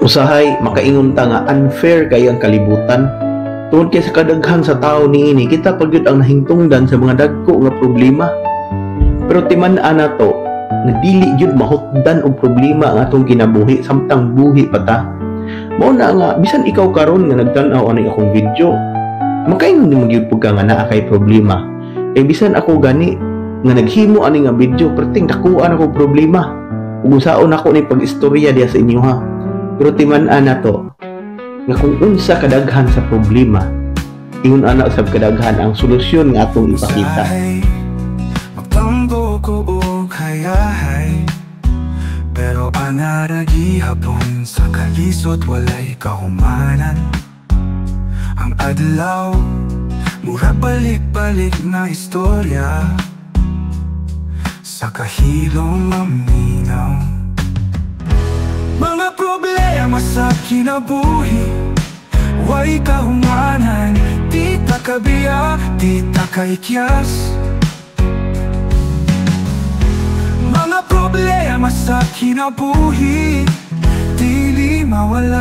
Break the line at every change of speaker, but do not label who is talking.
Usahay makaingon ta nga unfair kay ang kalibutan. Tungod kay sa kadaghan sa tao niini, kita pa gyud ang nahingtungdan sa mga dagko nga problema. Pero timan-an nato nga dili gyud mahutdan og problema ang atong kinabuhi samtang buhi pa ta. Mao na nga bisan ikaw karon nga nagtan-aw ani akong video, makaingon nimo gyud pud ka nga naa kay problema. Kay bisan ako gani nga naghimo ani nga video, perting dakuan ako problema. Ug unsaon ako ni pag-istorya diha sa inyo ha. Pero timan-an nato nga kung unsa kadaghan sa problema, ingon ana sab kadaghan ang solusyon nga atong ipakita.
Usahay, magtambo ko og hayahay, pero ana gihapon sa kalisod, walay kahumanan. Ang adlaw mura balik-balik na istorya, sa kahilom maminaw. Mga problema sa kinabuhi, way kahumanan. Di ta kabiya, di ta kaikyas. Mga problema sa kinabuhi, dili mawala.